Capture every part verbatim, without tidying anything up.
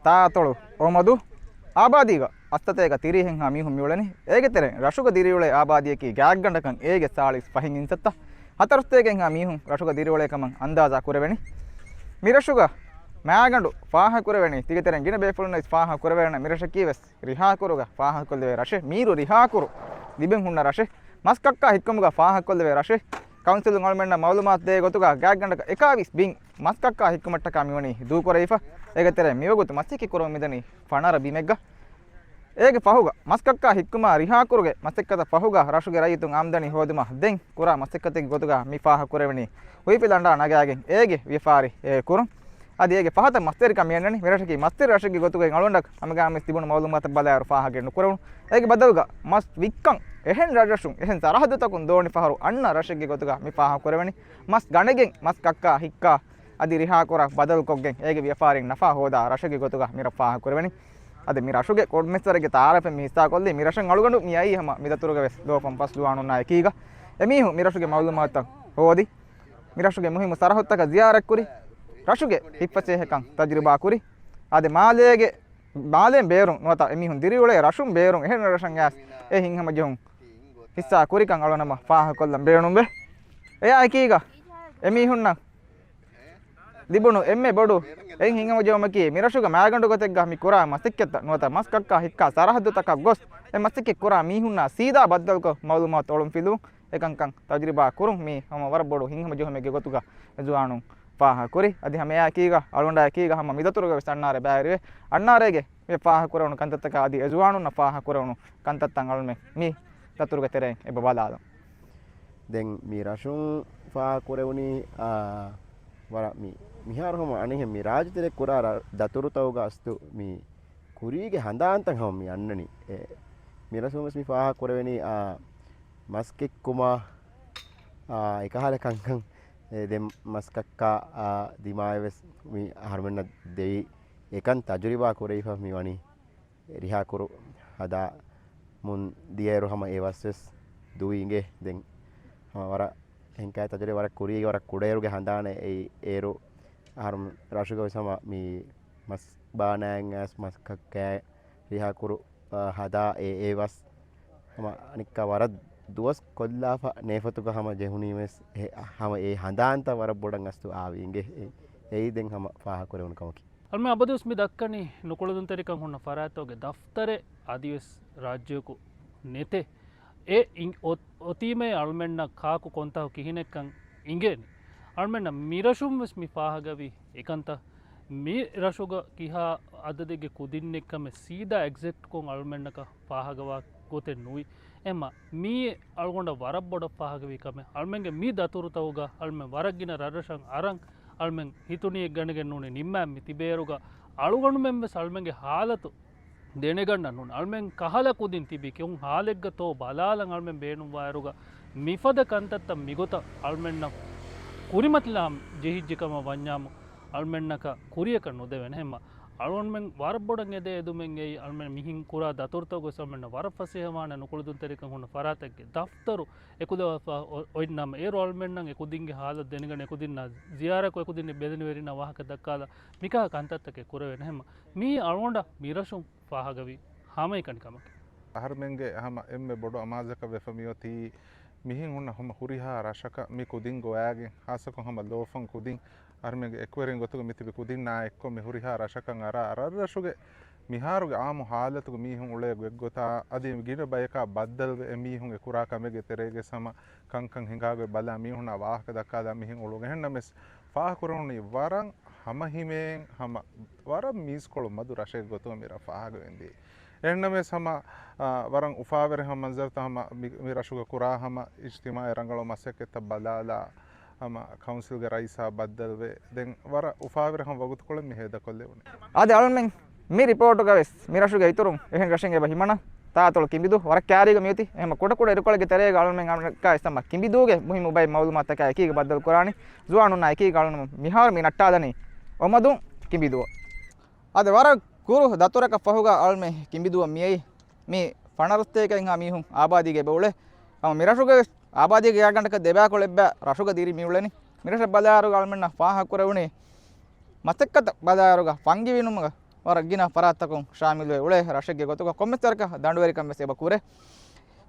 ތާއަތޮޅު އޮމަދު އާބާދީގަ އަސްތަތޭކަ ތިރީހެއްހާ މީހުން މިއުޅެނީ. އޭގެ ތެރެއިން ރަށުގަ ދިރިއުޅޭ އާބާދީއަކީ ގާތްގަނޑަކަށް އޭގެ ސާޅީސް ފަހެއް އިންސައްތަ. ހަތަރުސަތޭކައެއްހާ މީހުން ރަށުގަ ދިރިއުޅޭ ކަމަށް އަންދާޒާ ކުރެވެނީ. މިރަށުގަ މާގަނޑު ފާހަގަކުރެވެނީ. ތިގެ ތެރެއިން ގިނަ ބޭފުޅުންނަށް ވެސް ފާހަގަކުރެވޭނެ މިރަށަކީ ވެސް ރިހާކުރުގަ ފާހަގަކޮށްލެވޭ ރަށެއް. މީރު ރިހާކުރު ލިބެން ހުންނަ ރަށެއް. މަސްކައްކާ ހިއްކުމުގަ ފާހަގަކޮށްލެވޭ ރަށެއް. ކައުންސިލުން އަޅުމެންނަށް މައުލޫމާތު ދޭ ގޮތުގަ ގާތްގަނޑަކަށް އެކާވީސް ބިން މަސްކައްކާ ހިއްކުމަށްޓަކާ މިވަނީ ދޫކުރެވިފަ. އޭގެ ތެރެއިން މިވަގުތު މަސައްކަތް ކުރަމުން މިދަނީ ފަނަރަ ބިމެއްގަ. އޭގެ ފަހުގަ މަސްކައްކާ ހިއްކުމާ ރިހާކުރުގެ މަސައްކަތަށް ފަހުގަ ރަށުގެ ރައްޔިތުން އާމްދަނީ ހޯދުމަށް ދެން ކުރާ މަސައްކަތެއްގެ ގޮތުގަ މި ފާހަގަކުރެވެނީ. ހުއިފިލަނޑާ ނަގާގެން އޭގެ ވިޔަފާރި އެ ކުރުން. އަދި އޭގެ ފަހަތަށް މަސްތެރިކަން މިއަންނަނީ. މިރަށަކީ މަސްތެރި ރަށެއްގެ ގޮތުގައި އަޅުގަނޑަށް ހަމަގައިމުވެސް ތިބުނު މައުލޫމާތަށް ބަލާއިރު ފާހަގަ ނުކުރެވުނު. އޭގެ ބަދަލުގަ މަސް ވިއްކަން އެހެން ރަށްރަށުން އެހެން ސަރަހައްދުތަކުން ދޯނި ފަހަރު އަންނަ ރަށެއްގެ ގޮތުގަ މި ފާހަގަކުރެވެނީ. މަސް ގަނެގެން މަސް ކައްކާ ހިއްކާ އަދި ރިހާކުރާ ބަދަލުކޮށްގެން އޭގެ ވިޔަފާރިން ނަފާ ހޯދާ ރަށެއްގެ ގޮތުގަ މިރަށް ފާހަގަކުރެވެނީ. އަދި މި ރަށުގެ ކޮންމެސްވަރެއްގެ ތައާރަފެއް މި ހިއްސާކޮށްލީ. މި ރަށަށް އަޅުގަނޑު މި އައީ ހަމަ މި ދަތުރުގަ ވެސް ލޯފަން ފަސް ޒުވާނުންނާ އެކީގަ. އެމީހުން މި ރަށުގެ މައުލޫމާތުތައް ހޯދި، މި ރަށުގެ މުހިއްމު ސަރަހައްދުތަކަށް ޒިޔާރަތްކުރި، ރަށުގެ ހިތްފަސޭހަކަން ތަޖުރިބާކުރި. އަދި މާލޭގެ، މާލޭން ބޭރުން ނުވަތަ އެމީހުން ދިރިއުޅޭ ރަށުން ބޭރުން އެހެން ރަށަށް އައިސް އެ ހިތްހަމަޖެހުން ހިއްސާ ކުރިކަން އަޅުގަނޑު ހަމަ ފާހަގަކޮށްލަން ބޭނުންވޭ. އެއާ އެކީގަ އެމީހުންނަށް ލިބުނު އެންމެ ބޮޑު އެއް ހިތްހަމަޖެހުމަކީ، މި ރަށުގަ މާގަނޑު ގޮތެއްގަ މި ކުރާ މަސައްކަތްތައް ނުވަތަ މަސް ކައްކާ ހިއްކާ ސަރަހައްދުތަކަށް ގޮސް، އެ މަސައްކަތް ކުރާ މީހުންނާ ސީދާ ބައްދަލުކޮށް މައުލޫމާތު އޮޅުންފިލުވުން، އެކަންކަން ތަޖުރިބާ ކުރުން މީ ހަމަ ވަރަށް ބޮޑު ހިތްހަމަޖެހުމެއްގެ ގޮތުގަ އެ ޒުވާނުން ފާހަގަކުރި. އަދި ހަމައެއާއެކީގަ އަޅުގަނޑާއެކީގަ ހަމަ މި ދަތުރުގަ ވެސް އަންނާރޭ ބައިވެރިވޭ. އަންނާރޭގެ މި ފާހަގަކުރެވުނު ކަންތައްތަކާ އަދި އެ ޒުވާނުންނަށް ފާހަގަކުރެވުނު ކަންތައްތައް އަޅުމެން މި ދަތުރުގެ ތެރެއިން އެބަ ބަލާލަން. ދެން މި ރަށުން ފާހަގަކުރެވުނީ، އާ، ވަރަށް މި، މިހާރު ހަމަ އަނެއްހެން މި ރާއްޖެތެރެ ކުރާ ރަ-، ދަތުރުތަކުގަ އަސްލު މި ކުރީގެ ހަނދާންތައް ހަމަ މި އަންނަނީ. އެ، މި ރަށުން ވެސް މި ފާހަގަކުރެވެނީ، އާ، މަސް ކެއްކުމާ، އާ، އެކަހަލަ ކަންކަން. އެ، ދެން މަސް ކައްކާ، އާ، ދިމާއެއް ވެސް މި އަހަރުމެންނަށް ދެވި އެކަން ތަޖުރިބާ ކުރެވިފަ މި ވަނީ. ރިހާކުރު ހަދާ މުން ދިޔައިރު ހަމަ އެ ވަސް ވެސް ދުވި އިނގޭ. ދެން ހަމަ ވަރަށް ހެންކައި ތަޖުރި ވަރަށް ކުރީގެ ވަރަށް ކުޑައިރުގެ ހަނދާނެއް އެއީ. އޭރު އަހަރު ރަށުގަ ވެސް ހަމަ މި މަސް ބާނައިން އައިސް މަސް ކައްކާ ރިހާކުރު، އާ، ހަދާ އެ، އެ ވަސް ހަމަ އަނެއްކާ ވަރަށް ދުވަސް ކޮށްލާފަ ނޭފަތުގަ ހަމަ ޖެހުނީ ވެސް އެ، ހަމަ އެ ހަނދާންތައް ވަރަށް ބޮޑަށް އަސްލު އާވި އިނގޭ. އެ، އެއީ ދެން ހަމަ ފާހަގަކުރެވުނު ކަމަކީ. އަޅުމެން އަބަދުވެސް މި ދައްކަނީ ނުކުޅެދުންތެރިކަން ހުންނަ ފަރާތްތަކުގެ ދަފްތަރެއް އަދިވެސް ރާއްޖެއަކު ނެތޭ. އެ އިން-، އޮ-، އޮތީމޭ އަޅުމެންނަށް ކާކު ކޮންތާކު ކިހިނެއްކަން އިނގޭނީ. އަޅުމެންނަށް މިރަށުން ވެސް މި ފާހަގަވި އެކަންތައް، މި ރަށުގަ ކިހާ އަދަދެއްގެ ކުދިންނެއްކަމެއް ސީދާ އެގްޒެކްޓްކޮށް އަޅުމެންނަކަށް ފާހަގަވާ ގޮތެއް ނުވި. އެހެންމަ މީ އަޅުގަނޑަށް ވަރަށް ބޮޑަށް ފާހަގަވީ ކަމެއް. އަޅުމެންގެ މި ދަތުރުތަކުގަ އަޅުމެން ވަރަށް ގިނަ ރަށްރަށަށް އަރަން އަޅުމެން ހިތުނިއެއްގަނެގެން ނޫނީ ނިންމާ މި ތިބޭއިރުގަ އަޅުގަނޑުމެން ވެސް އަޅުމެންގެ ހާލަތު ދެނެގަންނަން ނޫން. އަޅުމެން ކަހަލަ ކުދިން ތިބީ ކޮން ހާލެއްގަތޯ ބަލާލަން އަޅުމެން ބޭނުންވާއިރުގަ މިފަދަ ކަންތައްތައް މިގޮތަށް އަޅުމެންނަށް ކުރިމަތިލާ ޖެހިއްޖެ ކަމަށް ވަންޏާމު އަޅުމެންނަކަށް ކުރިޔަކަށް ނުދެވޭނެ. ހެންމަ އަޅުގަނޑުމެން ވަރަށް ބޮޑަށް އެދޭ އެދުމެއް އެއީ އަޅުމެން މިހިން ކުރާ ދަތުރުތަކުގަ ވެސް އަޅުމެންނަށް ވަރަށް ފަސޭހަވާނެ ނުކުޅެދުންތެރިކަން ހުންނަ ފަރާތެއްގެ ދަފްތަރު އެކުލަވާފަ އޮ-، އޮތް ނަމަ، އޭރު އަޅުމެންނަށް އެކުދިންގެ ހާލަތު ދެނެގަން އެކުދިންނާ ޒިޔާރަތްކޮށް އެކުދިންގެ ބެލެނިވެރިންނާ ވާހަކަ ދައްކާލާ މިކަހަލަ ކަންތައްތަކެއް ކުރެވޭނެ. ހެންމަ މީ އަޅުގަނޑަށް މިރަށުން ފާހަގަވި ހަމައެކަނި ކަމަކީ. އަހަރުމެންގެ ހަމަ އެންމެ ބޮޑު އަމާޒަކަށް ވެފަ މިއޮތީ މިހެން ހުންނަ ހަމަ ހުރިހާ ރަށަކަށް މި ކުދިން ގޮވާގެން، ހާއްސަކޮށް ހަމަ ލޯފަން ކުދިން އަހަރުމެންގެ އެކުވެރިން ގޮތުގަ މިތިބި ކުދިންނާ އެއްކޮށް މި ހުރިހާ ރަށަކަށް އަރާ ރަށްރަށުގެ މިހާރުގެ އާއްމު ހާލަތުގަ މީހުން އުޅޭ ގޮތްގޮތާ އަދި ގިނަ ބަޔަކާ ބައްދަލުވެ އެ މީހުން އެ ކުރާ ކަމެއްގެ ތެރޭގަ ހަމަ ކަންކަން ހިނގާގޮތް ބަލާ މީހުންނާ ވާހަކަ ދައްކާލާ މިހެން އުޅުން. އެހެންނަމަވެސް ފާހަގަކުރެވުނީ ވަރަށް ހަމަހިމޭން ހަމަ ވަރަށް މީސްކޮޅު މަދު ރަށެއް ގޮތުގަ މި ރަށް ފާހަގަވެންދީ. އެހެންނަމަވެސް ހަމަ، އާ، ވަރަށް އުފާވެރި ހަމަ މަންޒަރުތައް ހަމަ މި، މި ރަށުގަ ކުރާ ހަމަ އިޖްތިމާޢީ ރަނގަޅު މަސައްކަތްތައް ބަލާލާ ހަމަ ކައުންސިލްގެ ރައީސާ ބައްދަލުވެ، ދެން ވަރަށް އުފާވެރި ހަމަ ވަގުތުކޮޅެއް މި ހޭދަކޮށްލެވުނީ. އާދެ، އަޅުމެން މި ރިޕޯޓުގަ ވެސް މި ރަށުގެ އިތުރުން އެހެން ރަށެއް އެބަ ހިމަނަ ތާއަތޮޅު ކިނބިދޫ ވަރަށް ކާރީގަ މިއޮތީ. އެހެންމަ ކުޑަކުޑަ އިރުކޮޅެއްގެ ތެރޭގަ އަޅުމެން އަނެއްކާ އިސް ހަމަ ކިނބިދޫގެ މުހިއްމު ބައެއް މައުލޫމާތުތަކާ އެކީގަ ބައްދަލު ކުރާނީ. ޒުވާނުންނާ އެކީގަ އަޅުމެން މިހާރު މި ނައްޓާލަނީ އޮމަދުން ކިނބިދޫ. އާދެ، ވަރަށް ކުރު ދަތުރަކަށް ފަހުގަ އަޅުމެން ކިނބިދޫއަށް މިއައީ. މި ފަނަރަ ސަތޭކައެއްހާ މީހުން އާބާދީގަ އެބަ އުޅޭ. ހަމަ މި ރަށުގަ ވެސް އާބާދީގެ ގާތްގަނޑަކަށް ދެބައިކުޅަ އެއްބައި ރަށުގަ ދިރި މިއުޅެނީ. މި ރަށަށް ބަލާއިރުގަ އަޅުމެންނަށް ފާހަގަކުރެވުނީ މަސައްކަތަށް ބަލާއިރުގަ ފަންގިވިނުމުގަ ވަރަށް ގިނަ ފަރާތްތަކުން ޝާމިލުވެ އުޅޭ ރަށެއްގެ ގޮތުގަ ކޮންމެސް ވަރަކަށް ދަނޑުވެރިކަން ވެސް އެބަ ކުރޭ.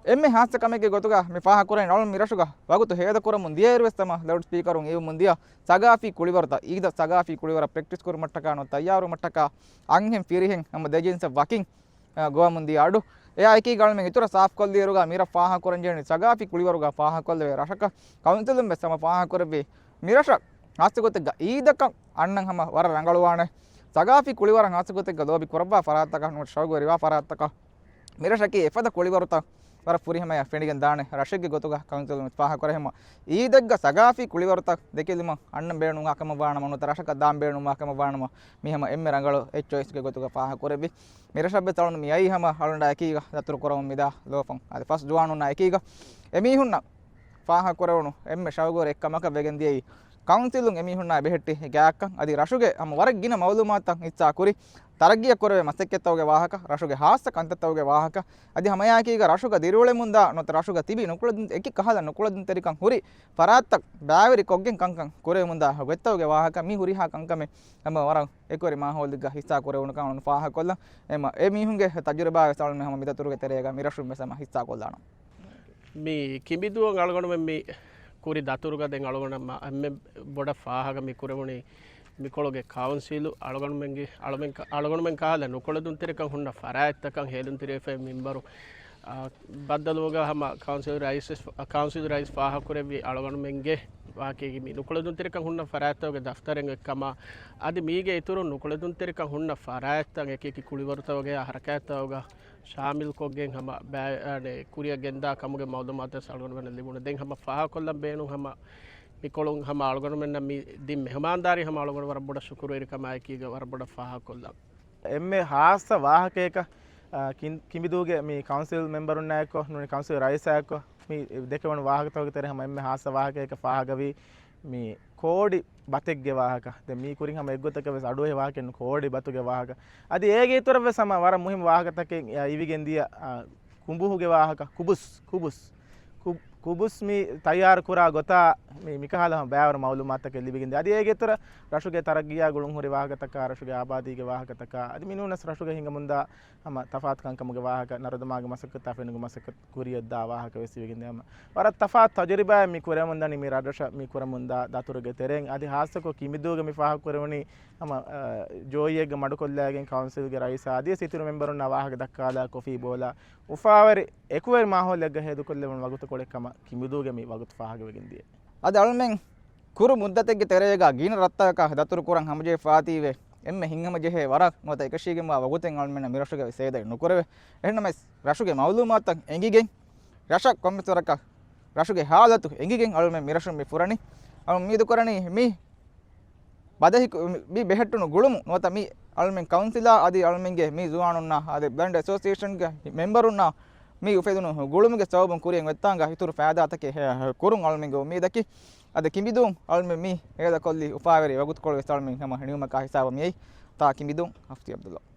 އެންމެ ހާއްސަ ކަމެއްގެ ގޮތުގަ މި ފާހަގަކުރަނީ އަޅުން މި ރަށުގަ ވަގުތު ހޭދަކުރަމުން ދިޔައިރު ވެސް ތަމަ ލައުޑް ސްޕީކަރުން އިވުމުން ދިޔަ ސަގާފީ ކުޅިވަރުތައް، އީދަށް ސަގާފީ ކުޅިވަރަށް ޕްރެކްޓިސް ކުރުމަށްޓަކާ ނުވަތަ ތައްޔާރުވުމަށްޓަކާ އަންހެން ފިރިހެން ހަމަ ދެޖިންސަށް ވަކިން އަ، ގޮވަމުން ދިޔަ އަޑު. އެއާ އެކީގަ އަޅުމެން އިތުރަށް ސާފުކޮށްލިއިރުގަ މިރަށް ފާހަގަކުރަންޖެހެނީ ސަގާފީ ކުޅިވަރުގަ ފާހަގަކޮށްލެވޭ ރަށަކަށް. ކައުންސިލުން ވެސް ހަމަ ފާހަގަކުރެއްވި މިރަށަށް ހާއްސަގޮތެއްގަ އީދަކަށް އަންނަން ހަމަ ވަރަށް ރަނގަޅުވާނެ. ސަގާފީ ކުޅިވަރަށް ހާއްސަގޮތެއްގަ ލޯބި ކުރައްވާ ފަރާތްތަކަށް ނުވަތަ ޝައުގުވެރިވާ ފަރާތްތަކަށް މިރަށަކީ އެފަދަ ކުޅިވަރުތައް ވަރަށް ފުރިހަމަޔަށް ފެނިގެން ދާނެ ރަށެއްގެ ގޮތުގަ ކައުންސިލުން ވެސް ފާހަގަކުރޭ. ހަމަ އީދެއްގަ ސަގާފީ ކުޅިވަރުތައް ދެކެލުމަށް އަންނަން ބޭނުންވާ ކަމަށް ވާނަމަ ނުވަތަ ރަށަކަށް ދާން ބޭނުންވާ ކަމަށް ވާނަމަ މި ހަމަ އެންމެ ރަނގަޅު އެއްޗޮއިސްގެ ގޮތުގަ ފާހަގަކުރެއްވި. މިރަށަށްވެސް އަޅުން މި އައީ ހަމަ އަޅުގަނޑާ އެކީގަ ދަތުރުކުރަމުން މިދާ ލޯފަން އަދި ފަސް ޒުވާނުންނާ އެކީގަ އެމީހުންނަށް ފާހަގަކުރެވުނު އެންމެ ޝައުގުވެރި އެއްކަމަކަށް ވެގެން ދިޔައީ ކައުންސިލުން އެމީހުންނާ ބެހެއްޓި ގާތްކަން އަދި ރަށުގެ ހަމަ ވަރަށް ގިނަ މައުލޫމާތުތައް ހިއްސާކުރި ތަރައްގީއަށް ކުރެވޭ މަސައްކަތްތަކުގެ ވާހަކަ، ރަށުގެ ހާއްސަ ކަންތައްތަކުގެ ވާހަކަ އަދި ހަމައެއާއެކީގަ ރަށުގަ ދިރިއުޅެމުންދާ ނުވަތަ ރަށުގަ ތިބި ނުކުޅެދުން އެކި ކަހަލަ ނުކުޅެދުންތެރިކަން ހުރި ފަރާތްތައް ބައިވެރިކޮށްގެން ކަންކަން ކުރެވެމުންދާ ގޮތްތަކުގެ ވާހަކަ މި ހުރިހާ ކަންކަމެއް ހަމަ ވަރަށް އެކުވެރި މާހައުލެއްގަ ހިއްސާ ކުރެވުނުކަން އަޅުން ފާހަގަކޮށްލަން. އެމަ އެ މީހުންގެ ތަޖުރިބާ ވެސް އަޅުން ހަމަ މިދަތުރުގެ ތެރޭގަ މިރަށުން ވެސް ހަމަ ހިއްސާކޮށްލާނަން. މި ކިނބިދޫއަށް އަޅުގަނޑުމެން މި ކުރި ދަތުރުގަ ދެން އަޅުގަނޑަށް މަ-، އެންމެ ބޮޑަށް ފާހަގަ މި ކުރެވުނީ މިކޮޅުގެ ކައުންސިލު އަޅުގަނޑުމެންގެ، އަޅުމެން ކަ-، އަޅުގަނޑުމެން ކަހަލަ ނުކުޅެދުންތެރިކަން ހުންނަ ފަރާތްތަކަށް ހޭލުންތެރިވެފައި މިންވަރު، އާ، ބައްދަލުވުގަ ހަމަ ކައުންސިލް ރައީސް، ކައުންސިލް ރައީސް ފާހަގަކުރެއްވި އަޅުގަނޑުމެންގެ ވާހަކައިގެ މި ނުކުޅެދުންތެރިކަން ހުންނަ ފަރާތްތަކުގެ ދަފްތަރެއް އޮތްކަމަށް، އަދި މީގެ އިތުރުން ނުކުޅެދުންތެރިކަން ހުންނަ ފަރާތްތައް އެކި އެކި ކުޅިވަރުތަކުގެ ހަރަކާތްތަކުގަ ޝާމިލްކޮށްގެން ހަމަ ބައި-، އަނެ، ކުރިއަށް ގެންދާ ކަމުގެ މައުލޫމާތު ވެސް އަޅުގަނޑުމެންނަށް ލިބުނު. ދެން ހަމަ ފާހަގަކޮށްލަން ބޭނުން ހަމަ މިކޮޅުން ހަމަ އަޅުގަނޑުމެންނަށް މި ދިން މެހުމާންދާރީ ހަމަ އަޅުގަނޑު ވަރަށް ބޮޑަށް ޝުކުރުވެރިކަމާއެކީގަ ވަރަށް ބޮޑަށް ފާހަގަކޮށްލަން. އެންމެ ހާއްސަ ވާހަކަޔަކަށް، އާ، ކިން-، ކިނބިދޫގެ މި ކައުންސިލް މެމްބަރުންނާއެކު ނޫނީ ކައުންސިލް ރައީސާއެކު މި ދެކެވުނު ވާހަކަތަކުގެ ތެރޭ ހަމަ އެންމެ ހާއްސަ ވާހަކަޔަކަށް ފާހަގަވީ މި ކޯޑި ބަތެއްގެ ވާހަކަ. ދެން މީ ކުރިން ހަމަ އެއްގޮތަކަށް ވެސް އަޑުއެހި ވާހަކައެއް ނޫން ކޯޑި ބަތުގެ ވާހަކަ. އަދި އޭގެ އިތުރަށް ވެސް ހަމަ ވަރަށް މުހިންމު ވާހަކަތަކެއް، އާ، އިވިގެން ދިޔަ، އާ، ކުނބުހުގެ ވާހަކަ، ކުބުސް، ކުބުސް. ކު-، ކުބުސް މި ތައްޔާރު ކުރާ ގޮތާ މި، މިކަހަލަ ހަމަ ބައިވަރު މައުލޫމާތަކެއް ލިބިގެން ދިޔަ. އަދި އޭގެ އިތުރަށް ރަށުގެ ތަރައްގީއާ ގުޅުން ހުރި ވާހަކަތަކާ، ރަށުގެ އާބާދީގެ ވާހަކަތަކާ، އަދި މިނޫނަސް ރަށުގަ ހިނގަމުންދާ ހަމަ ތަފާތު ކަންކަމުގެ ވާހަކަ، ނަރުދަމާގެ މަސައްކަތާ ފެނުގެ މަސައްކަތް ކުރިއަށްދާ ވާހަކަ ވެސް ވެގެން ދިޔަ. ހަމަ ވަރަށް ތަފާތު ތަޖުރިބާއެއް މި ކުރެމުންދަނީ މި ރަށްރަށަށް މި ކުރެމުންދާ ދަތުރުގެ ތެރެއިން. އަދި ހާއްސަކޮށް ކިނބިދޫގަ މި ފާހަގަކުރެވުނީ ހަމަ، އަ، ޖޯއީއެއްގަ މަޑުކޮށްލައިގެން ކައުންސިލްގެ ރައީސާ އަދިވެސް އިތުރު މެމްބަރުންނާ ވާހަކަ ދައްކާލާ ކޮފީ ބޯލާ އުފާވެރި އެކުވެރި މާހައުލެއްގަ ހޭދަކޮށްލެވުނު ވަގުތުކޮޅެއް ކަމަށް ކިނބިދޫގަ މި ވަގުތު ފާހަގަވެގެން ދިޔަ. އަދި އަޅުމެން ކުރު މުއްދަތެއްގެ ތެރޭގަ ގިނަ ރަށްތަކަކަށް ދަތުރު ކުރަން ހަމަޖެހިފައިވަތީވެ، އެންމެ ހިތްހަމަޖެހޭ ވަރަށް ނުވަތަ އެކަށީގެންވާ ވަގުތެއް އަޅުމެންނަށް މިރަށުގައި ވެސް ހޭދައެއް ނުކުރެވޭ. އެހެންނަމަވެސް، ރަށުގެ މައުލޫމާތުތައް އެނގިގެން، ރަށަށް ކޮންމެސް ވަރަކަށް ރަށުގެ ހާލަތު އެނގިގެން އަޅުމެން މިރަށުން މި ފުރަނީ. އަޅުމެން އުއްމީދު ކުރަނީ މި ބަދަހި ކު-، މި ބެހެއްޓުނު ގުޅުމު ނުވަތަ މި އަޅުމެން ކައުންސިލާ އަދި އަޅުމެންގެ މި ޒުވާނުންނާ އަދި ބްލައިންޑް އެސޯސިއޭޝަންގެ މެމްބަރުންނާ މި އުފެދުނު ގުޅުމުގެ ސަބަބުން ކުރިއަށް އޮތްތާނގަ އިތުރު ފައިދާތަކެއް ހެ-، ކުރުން އަޅުމެންގެ އުއްމީދަކީ. އަދި ކިނބިދޫން އަޅުމެން މި ހޭދަކޮށްލި އުފާވެރި ވަގުތުކޮޅު ވެސް އަޅުމެން ހަމަ ނިމުމަކާ ހިސާބަށް މިއައީ. ތާ ކިނބިދޫން ހަފްތި އަބްދުﷲ.